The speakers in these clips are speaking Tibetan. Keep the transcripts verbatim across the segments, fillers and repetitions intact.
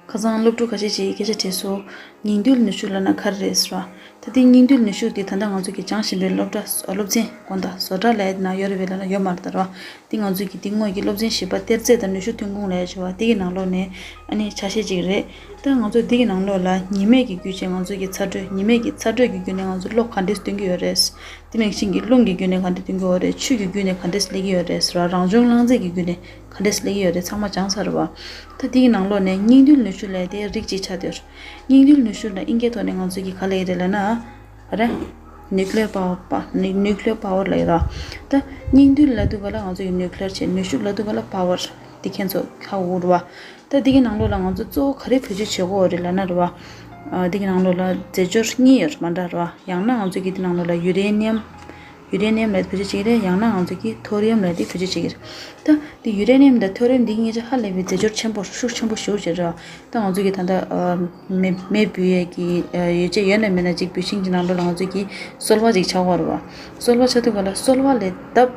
ཁ་སང་སློབ་ཕྲུག་ཁ་ཤས་ཅིག་གིས་སྐད་ཆ་དྲིས་སོང་། ཉིང་རྡུལ་ནུས་ཤུགས་ལབ་ན་ག་རེ་རེད་ཟེར་བ། ད་དེ་ཉིང་རྡུལ་ནུས་ཤུགས་དེ་ད་ལྟ་ང་ཚོ་གིས་སྦྱང་བཞིན་པའི་སློབ་གྲྭ་སློབ་ཚན་དགོང་དག་བཟོ་གྲྭ་ལབ་ཡ་དེ་ན་ཡོད་རེད་པས་ལབ་ན་ཡོད་མ་རེད་ད་ར་བ། དེ་ང་ཚོ་གི་དེ་སྔོན་གྱི་སློབ་ཚན་བཞི་པ་གཏེར་རྫས་དང་ནུས་ཤུགས་ཐོན་ཁུངས་ལབ་ཡ་བྱས་པ་དེ་གི་ནང་ལོགས་ནས་ཨ་ནི་ཆ་ཤས་ཅིག་རེད། ད་ང་ཚོ་འདི་གི་ནང་ལོགས་ལ་ཉི་མས་ཀྱི་བརྒྱུད་བྱས་ང་ཚོ་གི་ཚ་དྲོད་ཉི་མས་ཀྱི་ཚ་དྲོད་ཀྱི་བརྒྱུད་ནས་ང་ཚོ་གློག་ག་འདྲས་སྟོན་གྱི་ཡོད་རེད། དེ་ནང་བཞིན་གྱི་རླུང་གི་བརྒྱུད་ནས་ག་འདྲས་སྟོན་གྱི་ཡོད་རེད། ཆུ་གི་བརྒྱུད་ནས་ག་འདྲས་སླེབས་ཀྱི་ཡོད་རེད་ཟེར་བ། རང་བྱུང་རླངས་རྫས་ཀྱི་བརྒྱུད་ནས་ག་འདྲས་སླེབས་ཀྱི་ཡོད་རེད། ཚང་མ་སྦྱངས་ཚར་བ། ད་འདི་གི་ནང་ལོགས་ནས་སྙིང་རྡུལ་ནུས་ཤུགས་ལབ་དེ་རིགས་གཅིག་ཆགས་བསྡད་ཡོད་རེད། སྙིང་རྡུལ་ནུས་ཤུགས་ལ་དབྱིན་སྐད་ཐོག་ནས་ང་ཚོ་གིས་ག་ལབ་ཀྱི་རེད་ལབ་ན། ཨ་རེ། nuclear power nuclear power ལབ་ཀྱི་རེད། ད་སྙིང་རྡུལ་ལབ་དུས་ག་ལ་ང་ཚོ་གིས་nuclear བྱས། ནུས་ཤུགས་ལབ་དུས་ག་ལ་power། དེ་ཁྱེད་ཚོ་ཧ་གོ་གི་རེད་བ། ད་འདི་གི་ནང་ལོགས་ལ་ང་ཚོ་གཙོ་བོ་ག་རེ་བེད་སྤྱོད་བྱེད་དགོས་རེད་ལབ་ན་རེད་བ། ཨ། འདི་གི་ནང་ལོགས་ལ་རྫས་སྦྱོར་གཉིས་ཡོད་རེད་མ་འདྲ་རེད་བ། ཡང་ན་ང་ཚོ་གིས་འདི་ནང་ལོགས་ལ་ཡུ་རེ་ནི་ཡམ། ཡུ་རེ་ནི་ཡམ་ལབ་དེ་བེད་སྤྱོད་བྱེད་ཀྱི་རེད། ཡང་ན་ང་ཚོ་གིས་ཐོ་རི་ཡམ་ལབ་དེ་བེད་སྤྱོད་བྱེད་ཀྱི་རེད། ད་འདི་ཡུ་རེ་ནི་ཡམ་དང་ཐོ་རི་ཡམ་འདི་གཉིས་ཆ་ཧ་ལས་པའི་རྫས་སྦྱོར་ཆེན་པོ་ཤུགས་ཆེན་པོ་ཞེ་པོ་ཅིག་རེད་བ། ད་ང་ཚོ་གིས་ད་ལྟ་ཨ། མེ་མེ་འབུད་ཡས་ཀྱི་ཨ། ཡོ་བྱད་ཡོད་ན་མེད་ན་ཅིག་འབུད་ཤིང་གི་ནང་ལོགས་ལ་ང་ཚོ་གིས་སོལ་བ་ཅིག་ཆགས་ཀྱི་ཡོད་རེད་བ། སོལ་བ་ཆགས་དུས་ག་ལ་སོལ་བ་ལས་ལྡབ།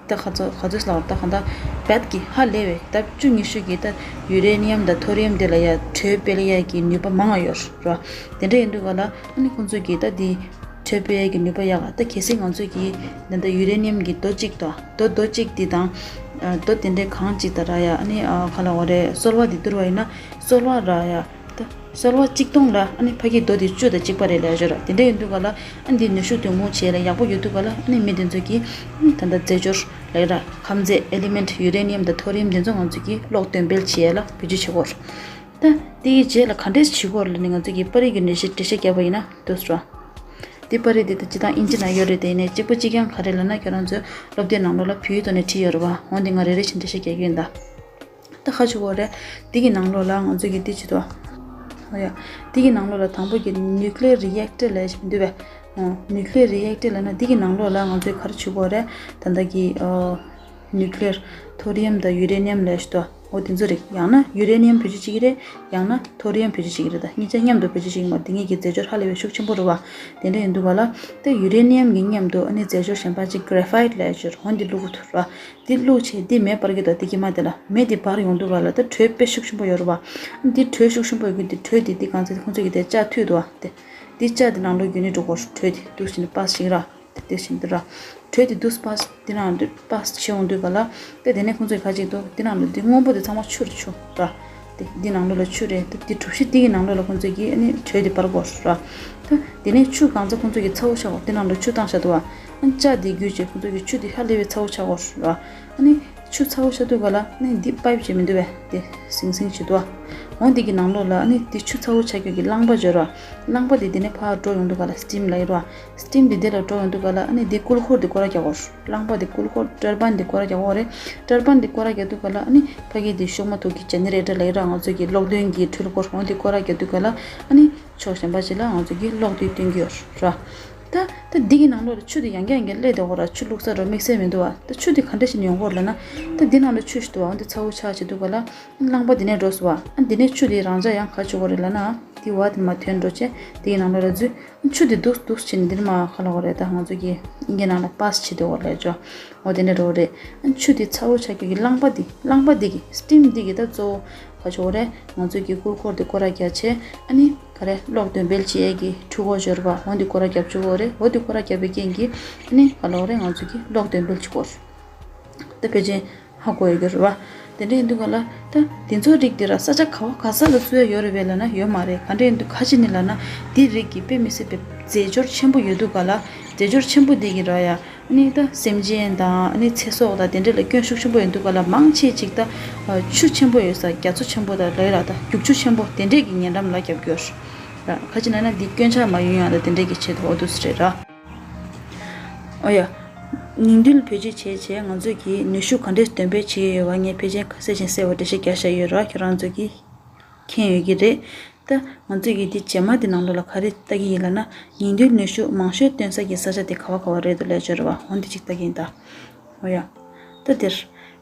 ད་ག་ཚོད་ག་ཚོད་ལབ་ད་ག་ད་བད་ཀྱི་ཧ་ལས་པའི་ལྡབ་བཅུ་ཉི་ཤུ་གི་ད་ཡུ་རེ་ནི་ཡམ་དང་ཐོ་རི་ཡམ་དེ་ལ་ཡ་དྲོད་སྤེལ་ཡས་ཀྱི་ནུས་པ་མང་བ་ཡོད་རེད་བ། དེ་འདྲ་ཡིན་དུས་ག་ལ་ཨ་ནི་ཁོང་ཚོས་ཀྱིས་ད་འདི་དྲོད་སྤེལ་ཡས་ཀྱི་ནུས་པ་ཡག་ག་ད་གལ་སྲིད་ང་ཚོས་ཀྱིས་ད་ལྟ་ཡུ་རེ་ནི་ཡམ་གྱི་རྡོ་གཅིག་དང་རྡོ་རྡོ་གཅིག་འདི་དང་། རྡོ་དེ་འདྲའི་གང་གཅིག་ད་ར་ཡ་ཨ་ནི་ག་ལབ་དགོས་རེད། སོལ་བ་འདི་བསྡུར་བ་ཡིན་ན་སོལ་བ་ར་ཡ། ད་སོལ་བ་གཅིག་སྟོང་ལ་ཨ་ནི་ཕ་གིའི་རྡོ་དེ་བཅུ་དང་གཅིག་པ་རེད་ལབ་ཡ་ཅིག་ཡོད་རེད། དེ་འདྲ་ཡིན་དུས་ག་ལ་ཨ་ནི་འདི་ནུས་ཤུགས་འདོན་ཁུངས་བྱེད་ཡས་ལ་ཡག་པོ་ཡོད་དུས་ག་ལ་ཨ་ནི་མི་དེ་ཚོས་ཀྱིས་ཨ་ནི་ད་ལྟ་རྫས་སྦྱོར་ལབ་ཀྱི་རེད། ཁམས་རྫས་element ཡུ་རེ་ནི་ཡམ་དང་ཐོ་རི་ཡམ་དེ་ཚོ་ང་ཚོས་ཀྱིས་གློག་འདོན་སྤེལ་བྱེད་ཡས་ལ་བེད་སྤྱོད་བྱེད་ཀྱི་ཡོད་རེད། ད་དེ་ཡི་རྗེས་ལ་ག་འདྲས་བྱེད་ཀྱི་ཡོད་རེད་ལབ་ནས་ང་ཚོས་ཀྱིས་པར་རིས་ཀྱི་འགྲེལ་བཤད་འགྲེལ་བཤད་བརྒྱབ་པ་ཡིན་ན་འདུག་ཟེར་བ། འདི་པར་རིས་འདི་ད་སྤྱིར་བཏང་ཨིན་ཇི་ནང་ཡོད་རེད། དེ་ནས་གཅིག་པ་གཅིག་རྐྱང་ག་རེ་ལབ་ན་ཁྱོད་རང་ཚོའི་སློབ་དེབ་ནང་ལོགས་ལ་བོད་ཡིག་ཐོག་ནས་བྲིས་ཡོད་རེད་བ། འོན་ཏེ་ང་རེ་རེ་བཞིན་འགྲེལ་བཤད་རྒྱག་གི་ཡིན་ད། ད་ག་ཞུ་དགོས་རེད། འདི་གི་ནང་ལོགས་ལ་ང་ཚོས་ཀྱི་འདི་བྱེད་དོ། ཨོ་ཡ། འདི་གི་ནང་ལོགས་ལ་དང་པོ་གི་nuclear reactor ལབ་ཡ་ཞིག་མི་འདུག་པས། ཨོ། nuclear reactor ལབ་ན་འདི་གི་ནང་ལོགས་ལ་ང་ཚོས་ག་རེ་བྱེད་དགོས་རེད། ད་ལྟ་གི་ཨོ། nuclear thorium དང་uranium ལབ་ཡ་ཞིག་འདུག་ཨོ་དེ་ཚོ་རེད། ཡང་ན་uranium བེད་སྤྱོད་བྱེད་ཀྱི་རེད། ཡང་ན་thorium བེད་སྤྱོད་བྱེད་ཀྱི་རེད། ད་གཉིས་ཆ་མཉམ་དུ་བེད་སྤྱོད་བྱེད་ཀྱི་མ་རེད། འདི་གཉིས་ཀྱི་རྫས་སྦྱོར་ཧ་ལས་པའི་ཤུགས་ཆེན་པོ་རེད་བ། དེ་འདྲ་ཡིན་དུས་ག་ལ་ད་uranium གི་མཉམ་དུ་ཨ་ནི་རྫས་སྦྱོར་གཞན་པ་ཅིག་graphite ལབ་ཡ་ཅིག་ཡོད་རེད། འོ་འདི་བླུག་གི་འདུག་ར། འདི་བླུགས་བྱས་འདི་མེ་འབར་གྱི་འདུག་འདི་གི་མ་དེ་ལ་མེ་འདི་འབར་ཡོང་དུས་ག་ལ་ད་དྲོད་དཔེ་ཤུགས་ཆེན་པོ་ཡོད་རེད་བ། འདི་དྲོད་ཤུགས་ཆེན་པོ་ཡོད་ཀྱི་འདི་དྲོད་འདི་འདི་གང་ཚེ་ཁོང་ཚོས་ཀྱི་དེ་ལྕགས་མཐུད་འདུག་བ། དེ་འདི་ལྕགས་འདི་ནང་ལོགས་རྒྱུན་ནས་འགྲོ་གོ། དྲོད་འདི་འདུག་བྱས་ནས་པས་ཞིག་ར། དེ་བཞིན་དུ་ར། དྲོད་དེ་འདུག་པས་འདི་ནང་དུ་པས་བྱེད་ཡོང་དུས་ག་ལ། དེ་དེ་ནས་ཁོང་ཚོས་ག་ཅིག་འདུག་འདི་ནང་དུ་འདི་སྔོན་པོ་དེ་ཚང་མ་ཆུ་རེད་ཆུ་ར། དེ་འདི་ནང་ལོགས་ལ་ཆུ་རེད། དེ་འདི་གྲུ་བཞི་འདི་གི་ནང་ལོགས་ལ་ཁོང་ཚོས་ཀྱིས་ཨ་ནི་དྲོད་དེ་སྤར་དགོས་ར། ད་དེ་ནས་ཆུ་གང་ཚ་ཁོང་ཚོས་ཀྱིས་ཚ་པོ་ཆགས་དགོས། འདི་ནང་ལ་ཆུ་བཏང་བཞག་འདུག་བ། ཨ་ནི་ལྕགས་འདི་བརྒྱུད་བྱས་ཁོང་ཚོས་ཀྱིས་ཆུ་འདི་ཧ་ལས་པའི་ཚ་པོ་ཆགས་དགོས་ར། ཨ་ནི་ཆུ་ཚ་པོ་ཆགས་དུས་ག་ལ་ཨ་ནི་འདི་པའིབ་བྱས་མི་འདུག་བས། དེ་ཟིང་ཟིང་བྱེད་འདུག་བ། འོ་འདི་གི་ནང་ལོགས་ལ་ཨ་ནི་འདི་ཆུ་ཚ་པོ་ཆགས་རྒྱུ་གི་རླངས་པ་འབྱོར་བ། རླངས་པ་འདི་འདི་ནས་ཕར་འགྲོ་ཡོང་དུས་ག་ལ་སི་ཊིམ་ལབ་ཀྱི་རེད་བ། སི་ཊིམ་འདི་འདི་ལ་འགྲོ་ཡོང་དུས་ག་ལ་ཨ་ནི་འདི་ཀུལ་འཁོར་འདི་སྐོར་ར་རྒྱག་དགོས། རླངས་པ་འདི་ཀུལ་འཁོར་ཊར་བན་འདི་སྐོར་ར་རྒྱག་དགོས་རེད། ཊར་བན་འདི་སྐོར་ར་རྒྱག་དུས་ག་ལ་ཨ་ནི་ཕ་གི་འདི་གཤོག་མ་ཐུག་གི་ཇེ་ནེ་རེ་ཊར་ལབ་ཀྱི་རེད་བ། ང་ཚོ་གི་གློག་འདོན་གྱི་འཕྲུལ་འཁོར། འོ་འདི་སྐོར་ར་རྒྱག་དུས་ག་ལ་ཨ་ནི་ཕྱོགས་གཞན་པ་ཞིག་ལ་ང་ཚོ་གི་གློག་འདི་སྟོན་གྱི་ཡོད་ར། ད་ད་འདི་གི་ནང་ལོགས་ལ་ཆུ་དེ་ཡང་བསྐྱར་ཡང་བསྐྱར་སླེབས་བསྡད་ཡོད་ར། ཆུ་བླུགས་ས་འགྲོ་དམིགས་བསལ་མི་འདུག་བ། ད་ཆུ་དེ་ག་འདྲ་ཞིག་ནས་ཡོང་གི་ཡོད་རེད་ལབ་ན། ད་འདི་ནང་ལ་ཆུ་ཞིག་འདུག་བ། འོ་འདི་ཚ་པོ་ཆགས་བྱེད་དུས་ག་ལ་རླངས་པ་འདི་ནས་འགྲོ་སོང་བ། ཨ་འདི་ནས་ཆུ་དེ་རང་འཇགས་ཡང་ག་བྱེད་དགོས་རེད་ལབ་ན། འདི་བ་དེ་མར་ཐོན་འགྲོ་བྱས་འདི་གི་ནང་ལོགས་ལ་འཛུལ། ཆུ་དེ་འདུག་འདུག་བྱས་ནས་འདིར་མར་ག་ལབ་དགོས་རེད། ད་ང་ཚོ་གི་ཨིན་སྐད་ནང་ལ་པས་བྱེད་བསྡད་ཡོད་རེད་ཅོ། འོ་དེ་འདྲ་འགྲོ་གི་རེད། ཨ་ཆུ་དེ་ཚ་པོ་ཆགས་རྒྱུ་གི་རླངས་པ་འདི་རླངས་པ་འདི་གི་སི་ཊིམ་འདི་གི་ད་གཙོ་བོ་ག་བྱེད་དགོས་རེད། ང་ཚོ་གི་ཀུལ་འཁོར་དེ་སྐོར་ར་རྒྱག་བྱས་ཨ་ནི་ག་རེ་གློག་འདོན་སྤེལ་བྱེད་ཡས་ཀྱི་འཕྲུལ་འཁོར་འབྱོར་བ། འོ་འདི་སྐོར་ར་རྒྱབ་བཅུག་གི་ཡོད་རེད། འོ་འདི་སྐོར་ར་རྒྱབ་པའི་རྐྱེན་གྱིས་ཨ་ནི་ག་ལབ་དགོས་རེད། ང་ཚོ་གི་གློག་འདོན་སྤེལ་བྱེད་ཀྱི་ཡོད་རེད། ད་ཕལ་ཆེར་ཧ་གོ་ཡོད་ཀྱི་རེད་བ། དེ་འདྲ་ཡིན་དུས་ག་ལ་ད་དེ་ཚོ་རིགས་དེ་ར་ས་ཆ་ག་བ་ག་ས་ལ་བཙུགས་ཡ་ཡོད་རེད་པས་ལབ་ན་ཡོད་མ་རེད། ག་འདྲ་ཡིན་དུས་ག་ཅི་ནས་ལབ་ན་དེ་རིགས་ཀྱི་དཔེ་མི་སྲིད་པའི་རྫས་སྦྱོར་ཆེན་པོ་ཡོད་དུས་ག་ལ་རྫས་སྦྱོར་ཆེན་པོ་དེ་གི་ར་ཡ། ཨ་ནི་ད་སེམས་ཅན་དང་ཨ་ནི་ཚེ་སྲོག་དང་དེ་འདྲ་ལ་སྐྱོན་ཤུགས་ཆེན་པོ་ཡོད་དུས་ག་ལ་མང་ཆེ་ཅིག་ད་ཆུ་ཆེན་པོ་ཡོད་ས། རྒྱ་མཚོ་ཆེན་པོ་དང་ལོས་ར་ད་རྒྱུག་ཆུ་ཆེན་པོ་དེ་འདྲས་ཀྱི་ཉེ་འགྲམ་ལ་རྒྱབ་ཀྱི་ཡོད་ར། ག་ཅི་ན་ན་འདི་སྐྱོན་ཆག་མ་ཡོང་ཡ་ད་དེ་འདྲས་ཀྱི་ཆེད་དུ་འོ་འདུག་སེ་རེད་ར། ཨོ་ཡ། ཉིང་རྡུལ་བེད་སྤྱོད་བྱས་བྱས་ང་ཚོས་ཀྱིས་ནུས་ཤུགས་ག་འདྲས་འདོན་སྤེལ་བྱེད་ཀྱི་ཡོད་པ་ངས་ཕལ་ཆེར་ཁ་གསལ་ཅན་གསལ་བོ་འགྲེལ་བཤད་རྒྱག་བཞག་ཡོད་ར། ཁྱེད་རང་ཚོ་གིས་མཁྱེན་ཡོད་ཀྱི་རེད། ད་ང་ཚོས་ཀྱིས་འདི་རྗེས་མ་འདི་ནང་ལོགས་ལ་ག་རེ་ལྟ་གི་ཡིན་ལབ་ན། ཉིང་རྡུལ་ནུས་ཤུགས་མང་ཤོས་བཏོན་ས་ཀྱི་ས་ཆ་དེ་ག་བ་ག་བ་རེད་འདུག་ལབ་ཡ་ཅིག་ཡོད་རེད་བ། འོ་འདི་ཅིག་ལྟ་གི་ཡིན་ད། ཨོ་ཡ། ད་འདིར།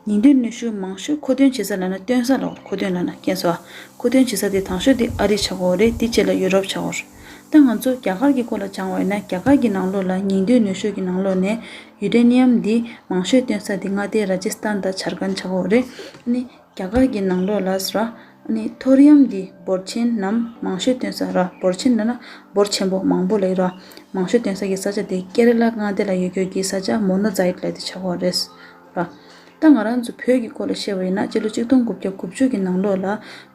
ཉིང་རྡུལ་ནུས་ཤུགས་མང་ཤོས་མཁོ་འདོན་བྱེད་ས་ལབ་ན་བཏོན་ས་ལ་མཁོ་འདོན་ལབ་ན་མཁྱེན་སོང་ཨ། མཁོ་འདོན་བྱེད་ས་དེ་དང་ཤོས་དེ་ཨ་རི་ཆགས་ཀྱི་ཡོད་རེད། དེ་རྗེས་ལ་ཡུ་རོབ་ཆགས་ཀྱི་ཡོད་རེད། ད་ང་ཚོ་རྒྱ་གར་གྱི་སྐོར་ལ་སྦྱངས་པ་ཡིན་ན་རྒྱ་གར་གྱི་ནང་ལོགས་ལ་ཉིང་རྡུལ་ནུས་ཤུགས་ཀྱི་ནང་ལོགས་ནས་ཡུ་རེ་ནི་ཡམ་འདི་མང་ཤོས་བཏོན་ས་དེ་མངའ་སྡེ་ར་ཇི་སི་ཐན་དང་ཇར་ཁན་ཆགས་ཀྱི་ཡོད་རེད། ཨ་ནི་རྒྱ་གར་གྱི་ནང་ལོགས་ལ་ཟེར་བ། ཨ་ནི་ཐོ་རི་ཡམ་འདི་འབོར་ཆེན་ནམ་མང་ཤོས་ཐོན་ས་ར། འབོར་ཆེན་ལབ་ན་འབོར་ཆེན་པོ་མང་པོ་ལབ་ཡིན་ར། མང་ཤོས་ཐོན་ས་གི་ས་ཆ་དེ་ཀེ་ར་ལ་མངའ་སྡེ་ལ་ཡོད་རྒྱུ་གི་ས་ཆ་མོ་ནོ་ཛའིཊ་ལབ་དེ་ཆགས་ཀྱི་ཡོད་རེད་ར། ད་ང་རང་ཚོ་བོད་ཀྱི་སྐོར་ལ་བཤད་པ་ཡིན་ན་སྤྱི་ལོ་ཆིག་སྟོང་དགུ་བརྒྱ་དགུ་བཅུ་གི་ནང་ལོགས་ལ་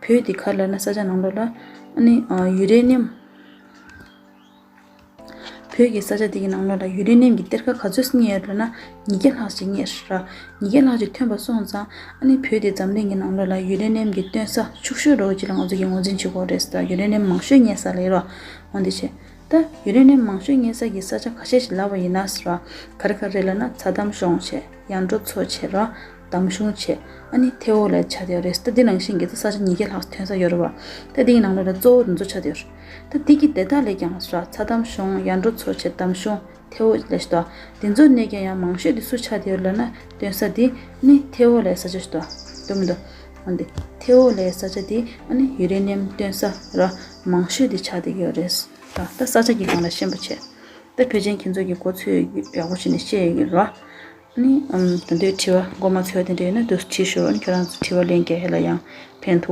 བོད་འདི་ག་རེ་ལབ་ན་ས་ཆ་ནང་ལོགས་ལ་ཨ་ནི་ཡུ་རེ་ནི་ཡམ། བོད་ཀྱི་ས་ཆ་འདི་གི་ནང་ལོགས་ལ་ཡུ་རེ་ནི་ཡམ་གྱི་གཏེར་ཁ་ག་ཚོད་རྙེད་ཡོད་ལབ་ན་ཉིས་བརྒྱ་ལྷག་ཅིག་རྙེད་ར། ཉིས་བརྒྱ་ལྷག་ཅིག་ཐོན་པ་སོང་ཙང་ཨ་ནི་བོད་དེ་འཛམ་གླིང་གི་ནང་ལོགས་ལ་ཡུ་རེ་ནི་ཡམ་གྱི་ཐོན་ས་ཕྱུག་ཤོས་འདྲ་བོ་ཅིག་ལ་ང་ཚོ་གིས་ངོས་འཛིན་བྱེད་དགོས་རེད་ཟེར། ད་ཡུ་རེ་ནི་ཡམ་མང་ཤོས་རྙེད་ས་ལབ་ཡིན་ར། འོ་འདི་བྱས། ད་ཡུ་རེ་ནི་ཡམ་མང་ཤོས་རྙེད་ས་གི་ས་ཆ་ཁ་ཤས་ཤིག་ལབ་པ་ཡིན་ན་ཟེར་བ། ག་རེ་ག་རེ་ལབ་ན་ཚྭ་དམ་གཞོང་བྱས། ཡར་འབྲོག་མཚོ་བྱས་ར། འདམ་གཞུང་བྱས། ཨ་ནི་ཐེ་བོ་ལབ་ཆགས་བསྡད་ཡོད་རེད། ད་འདི་ནང་བཞིན་གྱི་ད་ས་ཆ་ཉིས་བརྒྱ་ལྷག་ཐོན་ས་ཡོད་རེད་བ། ད་འདི་གི་ནང་ལོགས་ལ་གཙོ་བོ་འདི་ཚོ་ཆགས་བསྡད་ཡོད་རེད། ད་འདི་གི་དེ་དག་ལས་ཀྱང་ཟེར་བ། ཚྭ་དམ་གཞོང་། ཡར་འབྲོག་མཚོ་བྱས། འདམ་གཞུང་། ཐེ་བོ་ལབ་ཞིག་འདུག་འདི་ཚོ་ནས་ཀྱང་ཡང་མང་ཤོས་འདི་སུ་ཆགས་བསྡད་ཡོད་ལབ་ན་ཐོན་ས་འདི་ནི་ཐེ་བོ་ལབ་ས་ཆ་ཞིག་འདུག་འདུག་མི་འདུག་འོ་འདི་ཐེ་བོ་ལབ་ས་ཆ་འདི་ཨ་ནི་ཡུ་རེ་ནི་ཡམ་ཐོན་ས་ར་མང་ཤོས་འདི་ཆགས་བསྡད་ཀྱི་ཡོད་རེད། ད་ད་ས་ཆ་གི་སྒང་ལ་ཤེས་པ་བྱས། ད་ཕལ་ཆེར་ཁྱེད་ཚོ་གི་མགོ་ཚོས་ཡག་པོ་བྱས་ནས་ཤེས་ཡོད་ཀྱི་རེད་བ། ཨ་ནི་ཨམ་ད་དུང་དྲི་བ་མགོ་མ་ཚོས་དེ་འདྲ་ཡོད་ན་དུ་དྲིས་ཤོག་ཨ་ནི་ཁྱོད་རང་ཚོ་དྲི་བ་ལན་རྒྱག་ཡ་ལ་ཡང་ཕན་ཐོགས།